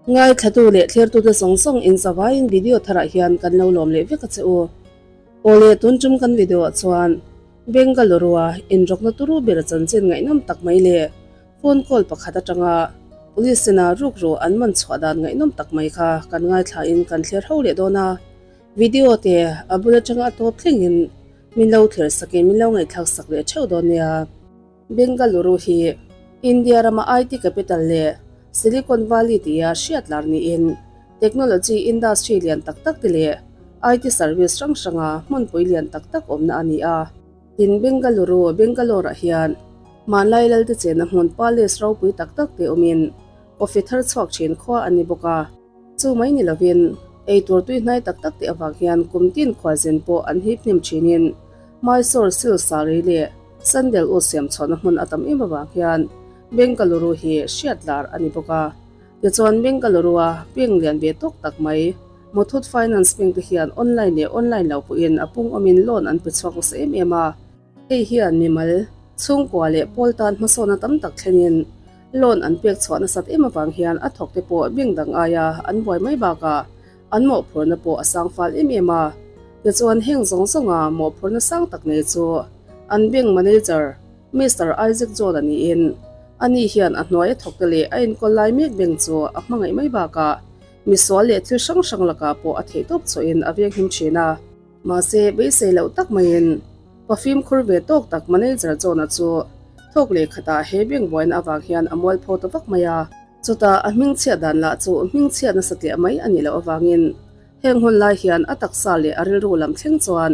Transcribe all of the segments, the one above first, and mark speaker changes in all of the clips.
Speaker 1: Ngaithlatu leh thlirtute zawng zawng in zavaiin video tharah hian kan lo lawm leh vek a che u. Awle tun tum kan video ah chuan Bengaluru a inrawkna turu ber chanchin ngaihnawm tak mai leh phone call pakhat atanga police ina rukru an man chhuah dan ngaihnawm tak mai kha kan ngaithla in kan thlir ho leh dawn a. Video te a bul atanga a tawp thlengin min lo thlir sakin min lo ngaihthlak sak leh theuh dawn nia. Bengaluru hi India rama IT capital leh Silicon Valley tia hriat lar niin technology industry lian tak tak te leh IT service hrang hranga hmunpui lian tak tak awmna a ni a. Tin, Bengaluru, Bangalore-ah hian hmanlai lalte chenna hmun palace ropui tak tak te awmin coffee thar chhuak thin khua a ni bawk a. Chu mai ni lovin eitur tui hnai tak tak te avang hian kum tin khualzin pawh an hip hnem thinin Mysore silk saree leh Sandal u siam chhuahna hmun a tam em avang hian Bengaluru hi hriat lar a ni bawk a. Tichuan Bengaluru-a bank lian ve tawk tak mai Muthoot Finance Bank te hian online leh online lo pawhin a pung awmin loan an pe chhuak nasa em em a. Hei hian mimal, chhungkua leh pawl tan hmasawna tam tak thlenin loan an pek chhuah nasat em avang hian a thawk te pawh bank dang aia an buai mai bakah An mawhphurhna pawh a sang fal em em a, tichuan heng zawng zawnga mawhphurhna sang tak nei chu an bank manager Mister Isaac John a niin ani hian a hnuai a thawkte leh a enkawl lai mek bank chu a hmangaih mai bakah misual leh thil hrang hrang lakah pawh a theihtawp chhuahin a venghim thin a. Mahse, beisei loh tak maiin pa fimkhur ve tawk tak manager John-a chu thawk leh khatah he bank buaina avang hian a mualpho ta vak mai a. Chutah a hmingchhiat dan lah chu hmingchhiat nasa tliah mai a nih loh avangin heng hun lai hian a taksa leh a rilru lam thleng chuan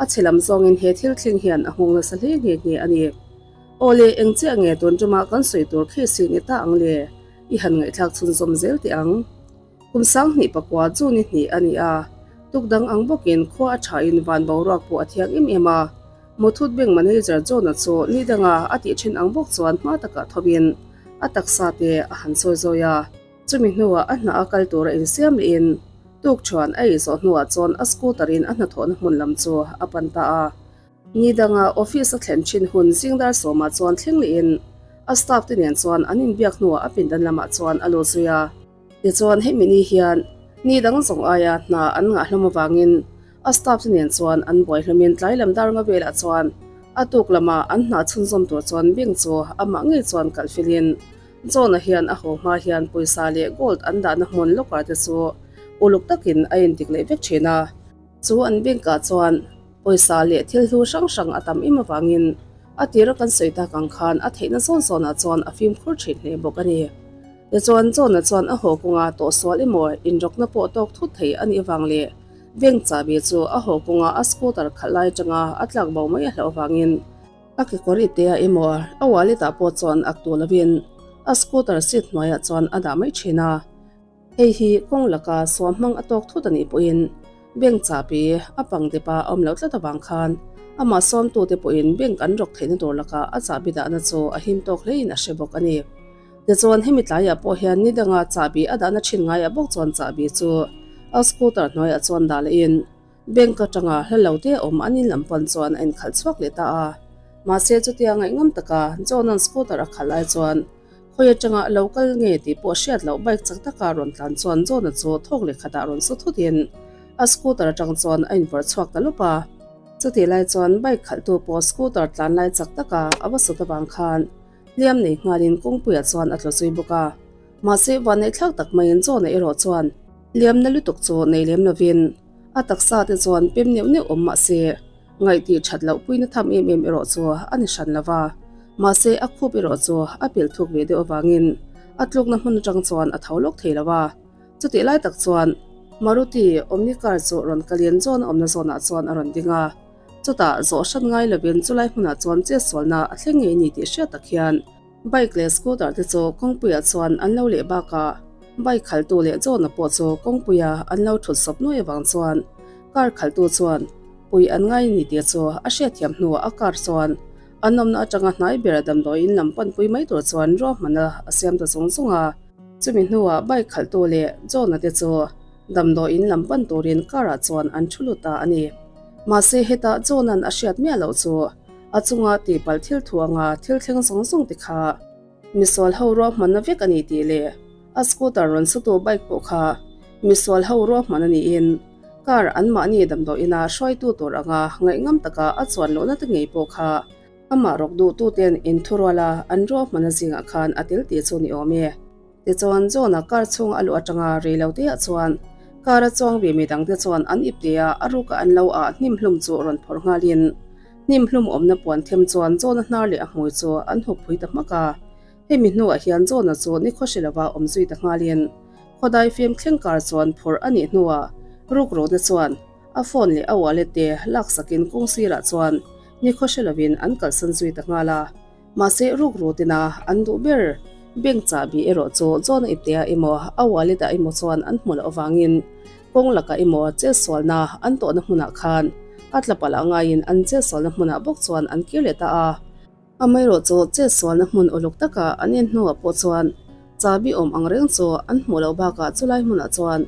Speaker 1: a chhe lam zawngin he thil thleng hian a nghawng nasa hle nghe nghe a ni. Aw le, eng chiah nge tun tumah kan sawi tur khi si ni ta ang le? I han ngaihthlak chhunzawm zel teh ang. Kum 2009 chu ni hnih a ni a, tuk dang ang bawkin khua a thain van boruak pawh a thiang em em a. Muthoot Bank Manager John-a chu ni danga a tih thin ang bawk chuan hma takah thawin a taksa te a han sawi zawi a. Chumi hnuah a hna a kal tura insiam lehin tuk chuan a ei zawh hnuah chuan a scooter in a hnathawhna hmun lam chu a pan ta a. Ni danga office a thlen thin hun zingdar sawmah chuan thleng lehin a staff te nen chuan an inbiak hnuah a pindan lamah chuan a lut zui a. Tichuan hemi ni hian ni dang zawng aia hna an ngah hlawm avangin a staff te nen chuan an buai hlawmin tlai lam dar nga velah chuan a tuk lama an hna chhunzawm tur chuan bank chu amah ngei chuan kalh felin John-a hian a haw hma hian pawisa leh gold an dahna hmun locker te chu uluk takin a indik leh vek thin a. Chu an bank ah chuan pawisa leh thil hlu hrang hrang a tam em avangin a tira kan sawi tak ang khan a theihna zawn zawnah chuan a fimkhur thin hle bawk a ni. Tichuan John-a chuan a haw kawnga tawhsual emaw inrawkna pawh tawk thut thei a nih avang leh bank chahbi chu a haw kawnga a scooter khalh lai atanga a tlak bo mai a hlauh avangin a kekawr iptea emaw a wallet ah pawh chuan ak tur lovin a scooter seat hnuaiah chuan a dah mai thin a. Hei hi kawng laka suam hmang a tawk thut a nih pawhin bank chahbi a pang depa a awm loh tlat avang khan amah sawmtute pawhin bank an rawk theihna tur laka a chahbi dahna chu a him tawk hlein a hre bawk a ni. Tichuan hemi tlaiah pawh hian ni danga chahbi a dahna thin ngaiah bawk chuan chahbi chu a scooter hnuaiah chuan dah lehin bank atanga hla lo te awm an in lam pan chuan a inkhalh chhuak leh ta a. Mahse chutia ngaihngam taka John-a'n scooter a khalh lai chuan khawi atanga lo kal nge tih pawh hriat loh bike chak taka rawn tlan chuan John-a chu thawk leh khatah rawn su thutin a scooter atang chuan a invawrh chhuak ta lawp a. Chutih lai chuan bike khalhtu pawh scooter tlan lai chak taka a va sut avang khan Hliam nei nghalin kawngpuiah chuan a tla zui bawk a. Mahse, vanneihthlak tak maiin John-a erawh chuan hliamna lutuk chu nei lem lovin a taksa te chuan pem neuh neuh awm mah se, ngaihtih that loh puina tham em em erawh chu a ni hran lo va. Mahse, a khup erawh chu a pilh thuk ve deuh avangin a tlukna hmun atang chuan a tho lawk thei lo a. Chutih lai tak chuan Maruti Omni car chu rawn kalin John-a awmna zawnah chuan a rawn ding a. Chutah zawh hran ngai lovin chulai hmunah chuan chetsualna a thleng ngei ni tih hriat tak hian bike leh scooter te chu kawngpuiah chuan an lo leh bakah bike khaltu leh John-a pawh chu kawngpuia an lo thut sawp nuai avang chuan car khaltu chuan pui an ngai ni tih chu a hriatthiam hnuah a car chuan an awmna atanga hnai bera damdawiin lam panpui mai tur chuan ruahmanna a siam ta zung zung a. Chumi hnuah bike khaltu leh John-a te chu damdawiin lam pan turin car-ah chuan an thu lut ta a ni. Mahse hetah John-a'n a hriat miah loh chu a chunga tihpalh thil thu anga thil thleng zawng zawng te kha misual ho ruahmanna vek a ni tih leh A scooter rawn sutu bike pawh kha misual ho ruahman a niin car anmahni damdawi ina hruaitu tur anga ngaihngam taka a chuan lohna te ngei pawh kha amah rawk duhtuten inthuruala an ruahman a zingah khan a tel tih chu ni awm e. Tichuan John-a car chhung a luh atanga rei lo te ah chuan car a chuang ve mi dangte chuan an ipte a a ruka an lo ah hnim hlum chu rawn phawrh nghalin hnim hlum awmna puan them chuan John-a hnar leh a hmui chu an hup phui ta hmak a. Hemi hnuah hian John-a chu nikhaw hre lova awm zui ta nghalin khawdai fim thleng kar chuan phawrh a nih hnuah rukru te chuan a phone leh a wallet te laksakin kawng sirah chuan nikhaw hre lovin an kalsan zui ta nghal a. Mahse rukru tina an duh ber bank chahbi erawh chu John-a iptea emaw a wallet ah emaw chuan an hmu loh avangin kawng lakah emaw chetsualna an tawhna hmunah khan a tla palh ah ngaiin an chetsualna hmunah bawk chuan an kir leh ta a. Amaherawh chu chetsualna hmun uluk taka an en hnuah pawh chuan chahbi awm ang reng chu an hmuh loh bakah chulai hmunah chuan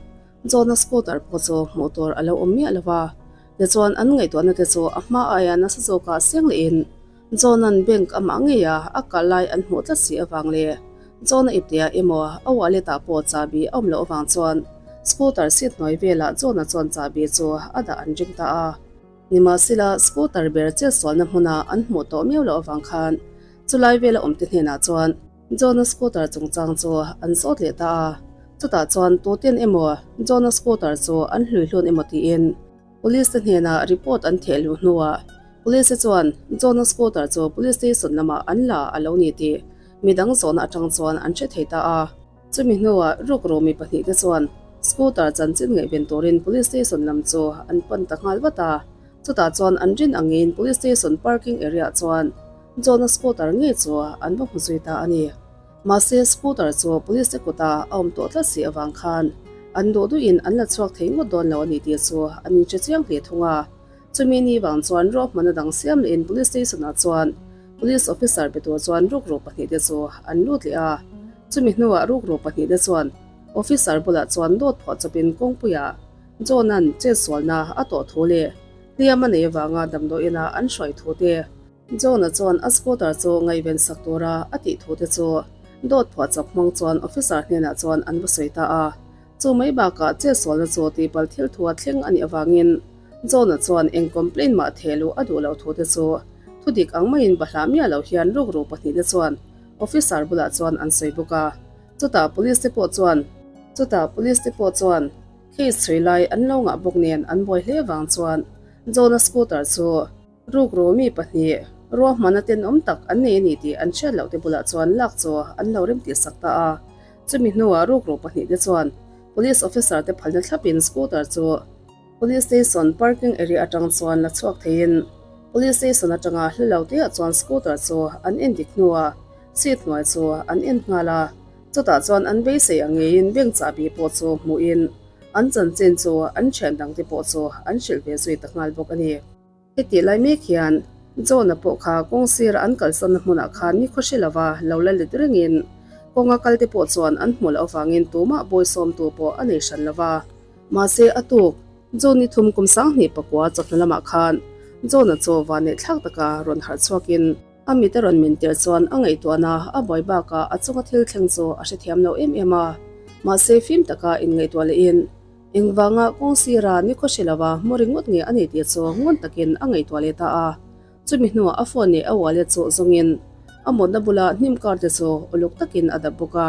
Speaker 1: John-a scooter pawh chu hmuh tur a lo awm miah lo va. Tichuan an ngaihtuahna te chu a hma aia nasa zawkah seng lehin John-a'n bank amah ngeia a kal lai an hmuh tlat si avang leh John-a iptea emaw a wallet-ah pawh chahbi a awm loh avang chuan scooter seat hnuai velah John-a chuan chahbi chu a dah an ring ta a. Nimahsela, scooter ber chetsualna hmuna an hmuh tawh miau loh avang khan chulai vela awmte hnenah chuan John-a scooter chungchang chu an zawt leh ta a. Chutah chuan tuten emaw John-a scooter chu an hlui hlun emaw tiin Police te hnenah report an theh luh hnuah Police te chuan John-a scooter chu Police station lamah an la a lo ni tih midang zawhna atang chuan an hre thei ta a. Chumi hnuah rukru mi pahnihte chuan scooter chanchin ngaihven turin Police station lam chu an pan ta nghal vat a. Chutah chuan an rin angin Police station parking area ah chuan John-a scooter ngei chu an va hmu zui ta a ni. Mahse scooter chu police te kuta a awm tawh tlat si avang khan an duh duhin an la chhuak thei ngawt dawn lo a ni tih chu an inhre chiang hle thung a. Chumi ni vang chuan ruahmanna dang siam lehin police station ah chuan police officer be tur chuan rukru pahnihte chu an lut leh a. Chumi hnuah rukru pahnihte chuan officer bulah chuan dawt phuah chawpin kawngpuiah John-a'n chetsualna a tawh thu leh hliam a nei avanga damdawiina an hruai thu te, John-a chuan a scooter chu ngaihven sak tura a tih thu te chu dawt phuah chawp hmang chuan officer hnenah chuan an va sawi ta a. Chu mai bakah chetsualna chu tihpalh thil thu a thleng a nih avangin John-a chuan eng complaint mah theh luh a duh loh thu te chu thudik ang maiin bahlah miah loh hian rukru pahnihte chuan officer bulah chuan an sawi bawk a. Chutah police te pawh chuan chutah police te pawh chuan case chhui lai an lo ngah bawk nen an buai hle vang chuan John-a scooter chu rukru mi pahnih ruahmana tenawm tak an nei a ni tih an hriat loh te bulah chuan lak chu an lo rem tih sak ta a. Chumi hnuah rukru pahnih te chuan police officer te phalna thlapin scooter chu Police station parking area atang chuan la chhuak theiin police station atanga hla lo te ah chuan scooter chu an en dik hnuah seat hnuai chu an en nghal a, chutah chuan an beisei ang ngeiin bank chahbi pawh chu hmuhin an chanchin chu an thian dangte pawh chu an hrilh ve zui ta nghal bawk a ni. Hetih lai mek hian John-a pawh kha kawng sira an kalsanna hmunah khan ni khaw hre lova lo la let rengin kawnga kalte pawh chuan an hmuh loh avangin tumah bawisawmtu pawh a nei hran lova. Mahse a tuk, John ni thum kum 2000 pakua chawhnu lamah khan John-a chu vanneih thlak taka rawn harh chhuakin a mit a rawn min tir chuan a ngaihtuahna a buai bakah a chunga thil thleng chu a hrethiam lo em em a. Mahse fim taka inngaihtuah lehin Engvanga kawng sira ni khaw hre lova mu ringawt nge a ni tih chu ngun takin a ngaihtuah leh ta a. Chumi hnuah a phone leh a wallet chu zawngin a mutna bula hnim kar te chu uluk takin a dap bawk a.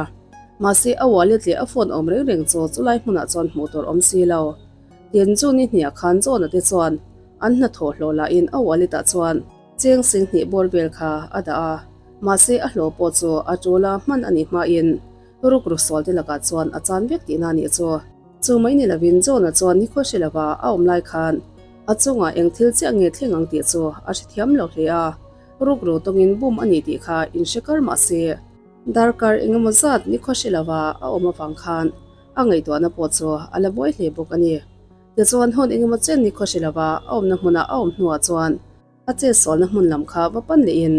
Speaker 1: Mahse a wallet leh a phone awm reng reng chu chulai hmunah chuan hmuh tur awm si lo. Tin chu ni hniah khan John-a te chuan an hnathawh hlawh lahin a wallet ah chuan cheng 2000 bawr vel kha a dah a. Mahse a hlawh pawh chu a tul a hman a nih hmain Rukru sual te lakah chuan a chan vek tihna a nih chu. Chu mai ni lovin John-a chuan ni khaw hre lova a awm lai khan a chungah eng thil chiah nge thleng ang tih chu a hrethiam lo hle a, rukru tawngin bum a ni tih kha inhre kar mah se. Darkar eng emaw zat ni khaw hre lova a awm avang khan a ngaihtuahna pawh chu a la buai hle bawk a ni. Tichuan hun eng emaw chen ni khaw hre lova a awmna hmuna a awm hnuah chuan A chetsualna hmun lam kha va pan lehin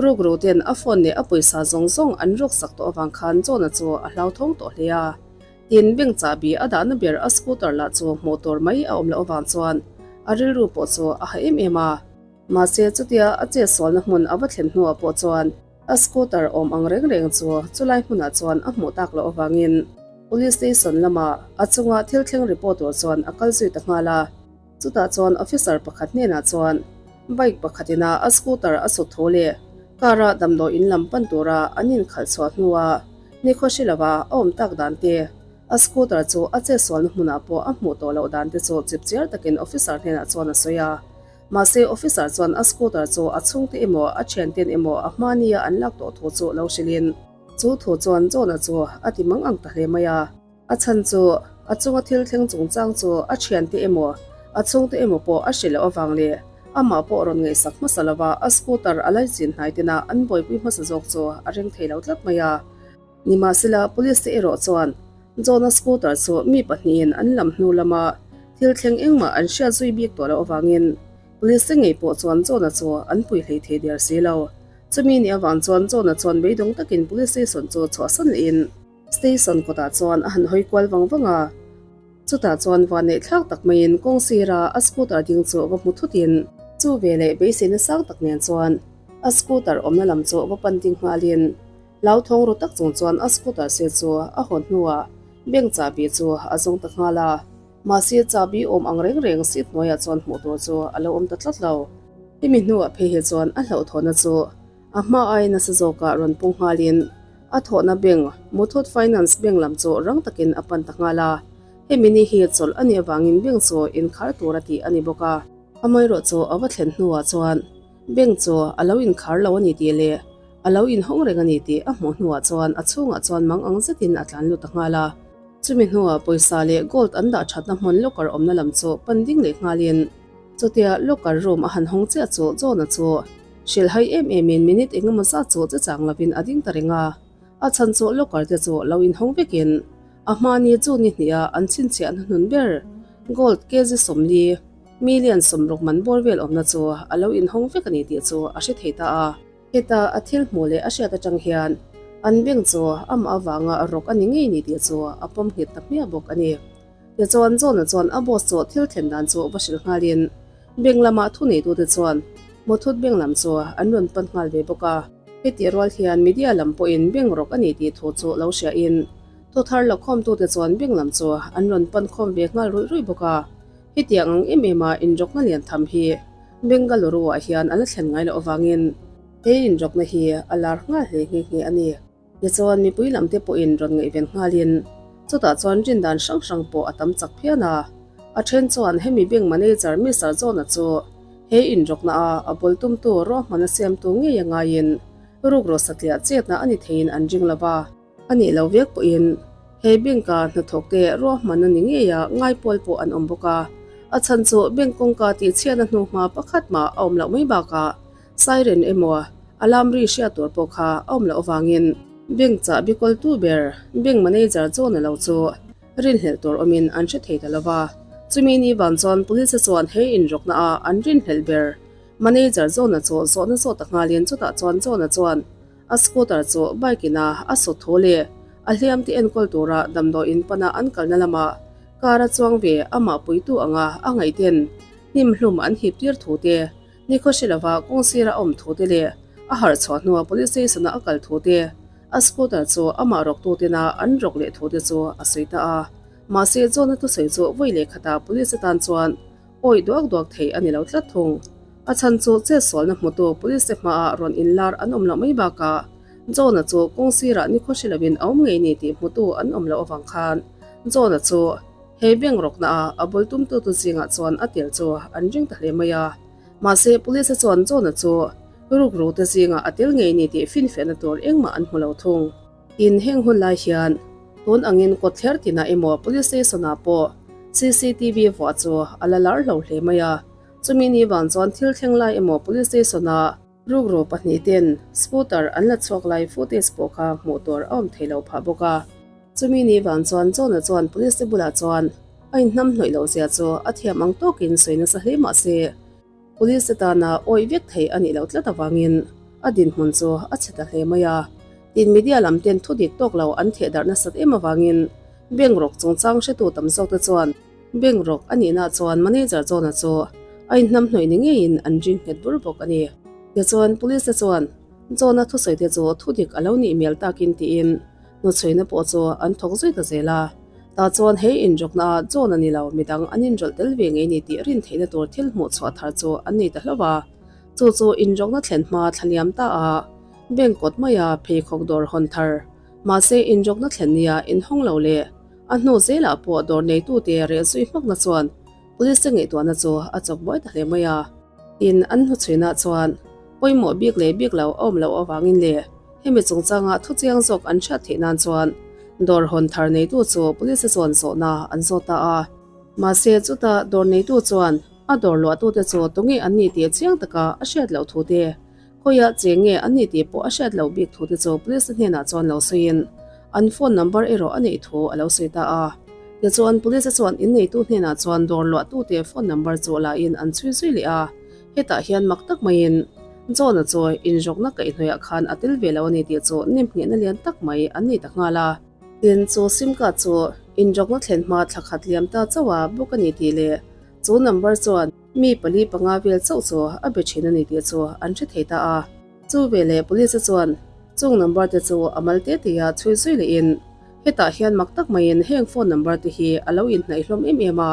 Speaker 1: rukru ten a phone leh a pawisa zawng zawng an ruk sak tawh avang khan John-a chu a hlauthawng tawh hle a. Tin, bank chahbi a dahna ber a scooter lah chu hmuh tur mai a awm loh avang chuan a rilru pawh chu a ha em em a. Mahse, chutia a chetsualna hmun a va thlen hnuah pawh chuan. A scooter awm ang reng reng chu chulai hmunah chuan a hmuh tak loh avangin Police station lamah a chunga thil thleng report tur chuan a kal zui ta nghal a. Chutah chuan officer pakhat hnenah chuan bike pakhatin a a scooter a sut thu leh car a damdawi in lam pan tura an inkhalh chhuah hnua nikhaw hre lova a awm tak dan te, a scooter chu a chetsualna hmunah pawh a hmuh tawh loh dan te chu chipchiar takin officer hnenah chuan a sawi a. Mahse officer chuan a scooter chu a chhungte emaw a thianten emaw a hmania an lak tawh thu chu lo hrilhin chu thu chuan John-a chu a ti mang ang ta hle mai a. A chhan chu a chunga thil thleng chungchang chu a thiante emaw a chhungte emaw pawh a hrilh loh avang leh amah pawh rawn ngaihsak hmasa lova a scooter a laichin hnai tena an buaipui hmasa zawk chu a reng thei lo tlat mai a. Nimahsela, police te erawh chuan John-a scooter chu mi pahnihin an lam hnu lama thil thleng engmah an hriat zui bik tawh loh avangin police te ngei pawh chuan John-a chu an pui hlei thei der si lo. Chumi ni avang chuan John-a chuan beidawng takin police station chu chhuahsan lehin station kawtah chuan a han hawi kual vang vang a. Chutah chuan vanneih thlak tak maiin kawng sira a scooter ding chu va hmu thutin chu veleh beiseina sang tak nen chuan a scooter awmna lam chu va pan ding nghalin Hlauthawng ru tak chung chuan a scooter sir chu a hawn hnuah bank chahbi chu a zawng ta nghal a, mahse chahbi awm ang reng reng seat hnuaiah chuan hmuh tur chu a lo awm ta tlat lo. Hemi hnuah phei hi chuan a hlauhthawhna chu a hma ai nasa zawkah rawn pung nghalin a thawhna bank Muthoot Finance bank lam chu rang takin a pan ta nghal a, hemi ni hi chawlh a nih avangin bank chu inkhar tur a tih a ni bawk a. Amaherawh chu a va thlen hnuah chuan bank chu a lo inkhar lo a ni tih leh A lo inhawng reng a ni tih a hmuh hnuah chuan a chhungah chuan mang ang zetin a tlan lut ta nghal a. Chumi hnuah pawisa leh gold an dah thatna hmun locker awmna lam chu pan ding leh nghalin chutia locker room a han hawng chiah chu John-a chu hrilhhai em emin minute engemaw zat chu che chang lovin a ding ta reng a. A chhan chu locker te chu lo inhawng vekin a hmani chu ni hniha an chhinchhiahna hnun ber gold kg 40, million 60 man bawr vel awmna chu a lo inhawng vek a ni tih chu a hre thei ta a. Heta a thil hmuh leh a hriat atang hian an bank chu amah avanga rawk a ni ngei ni tih chu a pawm nghet ta hmiah bawk a ni. Tichuan John-a chuan a boss chu thil thlen dan chu va hrilh nghalin bank lama thuneitute chuan Muthoot bank lam chu an rawn pan nghal ve bawk a. Hetih rual hian media lam pawhin bank rawk a ni tih thu chu lo hriahin thuthar lakhawmtute chuan bank lam chu an rawn pan khawm ve nghal ruih ruih bawk a. Hetiang ang em ema inrawkna lian tham hi Bengaluru-ah hian a la thlen ngai loh avangin he inrawkna hi a lar nghal hle nghe nghe a ni. Tichuan mipui lamte pawhin rawn ngaihven nghalin chutah chuan rindan hrang hrang pawh a tam chak phian a. A then chuan hemi bank manager Mister John-a chu he inrawkna a a bul tumtu ruahman a siamtu ngei a ngaiin rukru satliah chetna a ni theiin an ring lo va. A nih lo vek pawhin he bank-a hnathawkte ruahman a ni ngei a, ngaipawl pawh an awm bawk a. A chhan chu bank kawngka tihchhiatna hnuhma pakhat mah a awm loh mai bakah siren emaw alarm ri hriat tur pawh kha a awm loh avangin bank chahbi kawltu ber bank manager chuan a lo chu rinhlelh tur awmin an hre thei ta lo va. Chumi ni vang chuan police chuan he inrawkna a an rinhlelh ber manager John-a chu zawhna zawh ta nghalin chutah chuan John-a chuan A scooter chu bike in a a sawt thu leh a hliam te enkawl tura damdawiin pana an kalna lamah car a chuang ve amah puitu anga a ngaihten hnim hlum an hip tir thu te, nikhaw hre lova kawng sira a awm thu te leh a harh chhuah hnua police station a a kal thu te, a scooter chu amah rawktu tena an rawk leh thu te chu a sawi ta a. Mahse John-a thusawi chu vawi leh khatah police atan chuan Awih duak duak thei a ni lo tlat thung. A chhan chu chetsualna hmutu police te hmaah rawn inlar an awm loh mai bakah John-a chu kawng sirah nikhaw hre lovin a awm ngei ni tih hmutu an awm loh avang khan John-a chu he bank rawkna a a bul tumtutu zingah chuan a tel chu an ring ta hle mai a. Mahse police te chuan John-a chu rukru te zingah a tel ngei ni tih finfiahna tur engmah an hmu lo thung. Tin, heng hun lai hian tun angin kawtthler tinah emaw police station ah pawh cctv vuah chu a la lar hlo hle mai a, chumi ni vang chuan thil thleng lai emaw police station ah rukru pahnih ten scooter an la chhuak lai footage pawh kha hmuh tur a awm thei lo phah bawk a. Chumi ni vang chuan John-a chuan police te bulah chuan a inhnam hnawih loh zia chu a thiam ang tawkin sawi nasa hle mah se, Police te tana awih vek thei a nih loh tlat avangin a dinhmun chu a chhe ta hle mai a. Tin media lam ten thu dik tawk lo an theh darh nasat em avangin bank rawk chungchang hretu tam zawk te chuan bank rawk a nihna chuan manager John-a chu a inhnam hnawih ni ngeiin an ring nghet bur bawk a ni. Tichuan police te chuan. John-a thusawi te chu thudik a lo nih mial takin tiin hnuchhuina pawh chu an thawk zui ta zel a. Tah chuan he inrawkna ah John a ni lo, midang an inrawlh tel ve ngei ni tih rin theihna tur thil hmuh chhuah thar chu an nei ta hlauh a. Chu chu inrawkna thlen hma thlaniam ta a, bank kawt maia pheikhawk dawr hawn thar. Mahse inrawkna thlen nia inhawng lo leh a hnu zelah pawh dawr neitute reh zui hmakna chuan Police te ngaihtuahna chu a chawk buai ta hle mai a. Tin, an hnuchhuinah chuan pawimawh bik leh bik lo a awm loh avangin leh hemi chungchanga thuchiang zawk an hriat theih nan chuan dawr hawn thar neitu chu police te chuan zawhna an zawt ta a. Mahse, chuta dawr neitu chuan a dawr luahtute chu tunge an ni tih chiang taka a hriat loh thu te, khawiah cheng nge an ni tih pawh a hriat loh bik thu te chu police te hnenah chuan lo sawiin an phone number erawh a neih thu a lo sawi ta a. Tichuan police te chuan inneitu hnenah chuan dawr luahtute phone number chu lain an chhui zui leh a, hetah hian mak tak maiin John-a chu inrawkna kaihhnawihah khan a tel ve lo a ni tih chu nemnghehna lian tak mai an nei ta nghal a. Tin, chu sim card chu inrawkna thlen hma thla khat liam ta chauh a book a ni tih leh chu number chuan mi pali panga vel chauh chu a be thin a ni tih chu an hre thei ta a. Chu veleh police chuan chung number te chu a mal te te a chhui zui lehin hetah hian mak tak maiin heng phone number te hi a lo inhnaih hlawm em em a,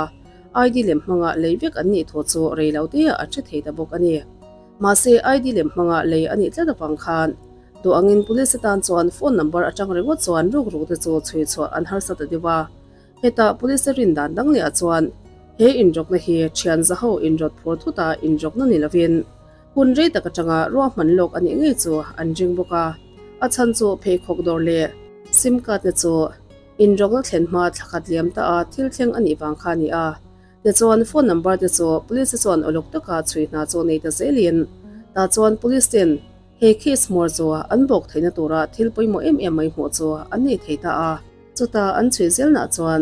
Speaker 1: ID lem hmanga lei vek an nih thu chu rei lo te ah an hre thei ta bawk a ni. Mahse ID lem hmanga lei a nih tlat avang khan duh angin police tan chuan phone number atang ringawt chuan ruk ruk te chu chhui chhuah an harsa ta deuh a. Hetah police rin dan dang leh ah chuan he inrawkna hi thian zaho inrawt phur thuta inrawkna ni lovin Hun rei tak atanga ruahman lawk a nih ngei chu an ring bawk a, a chhan chu pheikhawk dawr leh sim card te chu inrawkna thlen hma thla khat liam ta a thil thleng a nih vang kha a ni a. Tichuan phone number te chu police te chuan uluk taka chhui hna chu nei ta zelin tah chuan police ten he case hmawr chu an bawk theihna tura thil pawimawh em em mai hmuh chu an nei thei ta a. Chutah an chhui zelnah chuan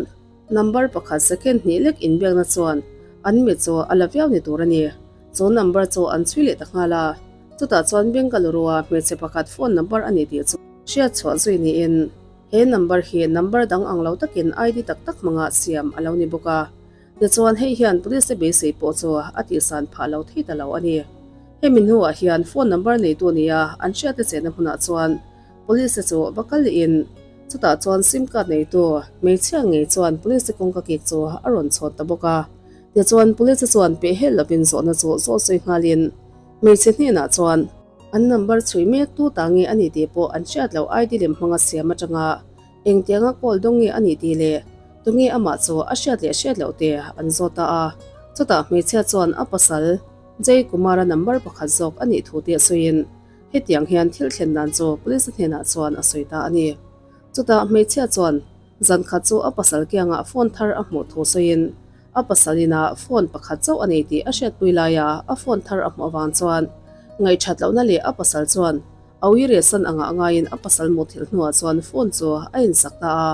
Speaker 1: number pakhat second hnih lek inbiakna chuan an mit chu a la viau ni tur a ni. Chu number chu an chhui leh ta nghal a, chutah chuan Bengaluru-a hmeichhe pakhat phone number a ni tih chu hriat chhuah zui niin he number hi number dang ang lo takin ID tak tak hmanga siam a lo ni bawk a. Tichuan hei hian police te beisei pawh chu a tihsan phah lo thei ta lo a ni. Hemi hnuah hian phone number neitu nia an hriat te chenna hmunah chuan police te chu va kal lehin chutah chuan sim card neitu hmeichhia ngei chuan police te kawngka kik chu a rawn chhawn ta bawk a. Tichuan police chuan peh hel lovin zawhna chu zawh sawi nghalin hmeichhe hnenah chuan an number chhui mek tu ta nge a ni tih pawh an hriat loh ID lem hmanga siam atanga engtianga call dawng nge a nih tih leh tunge amah chu a hriat leh hriat loh te an zawt ta a. Chutah hmeichhia chuan a pasal Jay Kumar-a number pakhat zawk a nih thu te sawiin hetiang hian thil thlen dan chu police hnenah chuan a sawi ta a ni. Chutah hmeichhia chuan Zan khat chu a pasal kiangah phone thar a hmuh thu sawiin a pasal inah phone pakhat chauh a nei tih a hriatpui laia a phone thar a hmuh avang chuan ngaihṭhat lohna leh a pasal chuan a ui rehsan angah ngaiin a pasal muthilh hnuah chuan phone chu a insak ta a.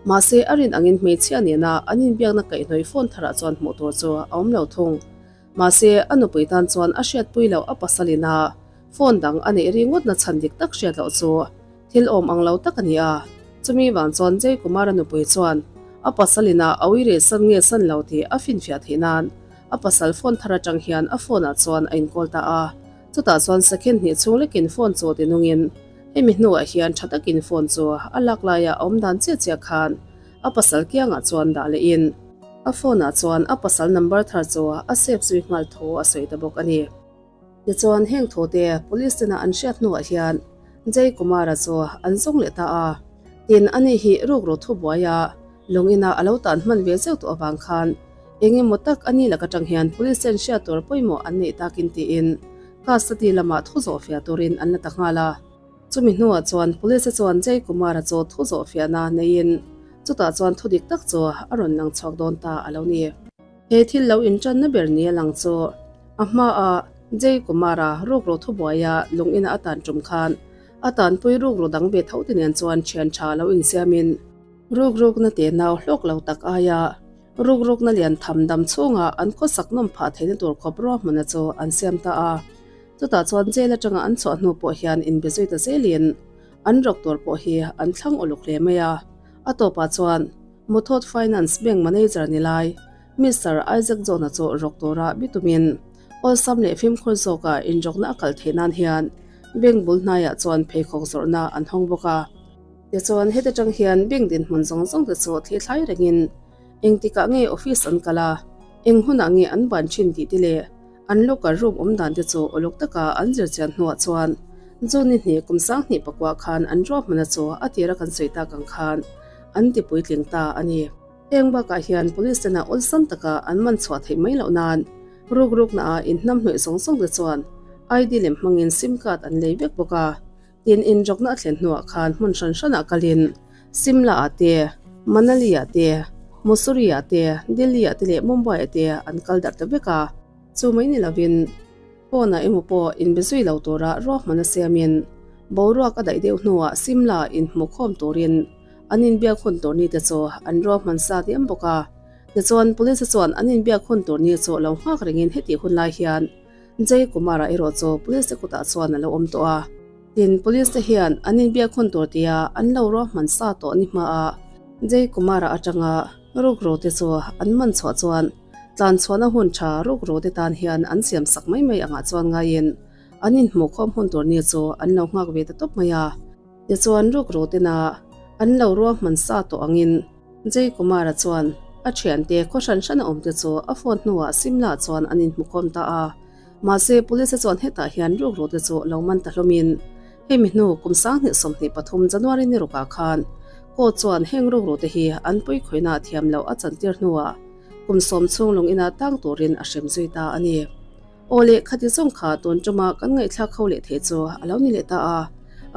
Speaker 1: Mahse a rin angin hmeichhia nena an inbiakna kaihhnawih phone tharah chuan hmuh tur chu a awm lo thung. Mahse a nupui tan chuan a hriatpui loh a pasal inah phone dang a neih ringawtna chhan dik tak hriat loh chu Thil awm ang lo tak a ni a, chumi vang chuan Jay Kumar-a nupui chuan a pasal inah a ui reh san nge san lo tih a finfiah theih nan a pasal phone thar atang hian a phone ah chuan a inkawl ta a. Chutah chuan second hnih chhung lekin phone chu ti nungin hemi hnuah hian tha takin phone chu a lak laia a awm dan chiah chiah khan a pasal kiangah chuan dah lehin a phone ah chuan a pasal number thar chu a save zui nghal thu a sawi ta bawk a ni. Tichuan heng thute police tena an hriat hnuah hian Jay Kumar-a chu an zawng leh ta a, tin ani hi rukru thubuaia lung ina a lo tan hman ve zeuh tawh avang khan eng emaw tak ani lak atang hian police ten hriat tur pawimawh an neih takin tiin custody lamah thu zawh fiah turin an la ta nghal a. Chumi hnuah chuan police te chuan Jay Kumar-a chu thu zawh fiahna neiin chutah chuan thu dik tak chu a rawn lang chhuak dawn ta a lo ni. He thil lo inṭanna ber ni a lang chu a hmaah Jay Kumar-a rukru thubuaia lung ina a tan ṭum khan a tanpui rukru dang ve tho te nen chuan ṭhian ṭha lo insiamin rukrukna te nau hlawk lo tak aia rukrukna lian tham dam chhunga an khawsak nawm phah theihna tur khawp ruahmanna chu an siam ta a. Chutah chuan jail aṭanga an chhuah hnu pawh hian inbe zui ta zelin an rawk tur pawh hi an thlang uluk hle mai a. A tawpah chuan Muthoot Finance Bank Manager ni lai Mister Isaac John-a chu rawk tura bitumin awlsam leh fimkhur zawka inrawkna a kal theih nan hian Bank bul hnaiah chuan pheikhawk zawrhna an hawng bawk a. Tichuan heti tang hian bank dinhmun zawng zawng te chu thli thlai rengin engtikah nge office an kal a, eng hunah nge an ban thin tih te leh an locker room awm dan te chu uluk taka an zir chian hnuah chuan June ni hnih kum 2000 pakua khan an ruahmana chu a tira kan sawi tak ang khan an ti puitling ta a ni. Heng bakah hian police tena awlsam taka an man chhuah theih mai loh nan ruk rukna ah inhnam hnawih zawng zawng te chuan ID lem hmangin sim card an lei vek bawk a. Tin inrawkna a thlen hnuah khan hmun hran hranah kalin Simla ah te, Manali ah te, Mussoorie ah te, Delhi ah te leh Mumbai ah te an kal darh ta vek a. Chu mai ni lovin phone ah emaw pawh inbe zui lo tura ruahman a siamin boruak a daih deuh hnuah Simla ah inhmuhkhawm turin an inbiak hun tur ni te chu an ruahman sa diam bawk a. Tichuan police chuan an inbiak hun tur ni chu lo nghak rengin hetih hun lai hian Jay Kumar-a erawh chu police te kutah chuan a lo awm tawh a. Tin, police te hian an inbiak hun tur tia an lo ruahman sa tawh ni hmaah Jay Kumar-a atanga rukru te chu an man chhuah chuan tlan chhuahna hun tha rukru te tan hian an siam sak mai mai angah chuan ngaiin an inhmuhkhawm hun tur ni chu an lo nghak ve ta tawp mai a. Tichuan rukru tena an lo ruahman sa tawh angin Jay Kumar-a chuan a thiante khaw hran hran a awmte chu a phone hnuah Simla chuan an inhmukhawm ta a. Mahse, police-a chuan hetah hian rukrute chu lo man ta hlawmin hemi hnu kum 2023 January ni rukah khan court chuan heng rukrute hi an puikhawihna thiam loh a chantir hnuah kum sawm chhung lung ina tang turin a hrem zui ta a ni. Aw leh khati zawng kha tun tuma kan ngaihthlak ho leh thei chu a lo ni leh ta a,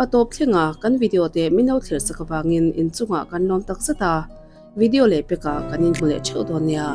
Speaker 1: a tawp thleng a kan video te min lo thlir chak avangin inchungah kan lawm tak zet a, video leh pekah kan inhmu leh theuh dawn nia.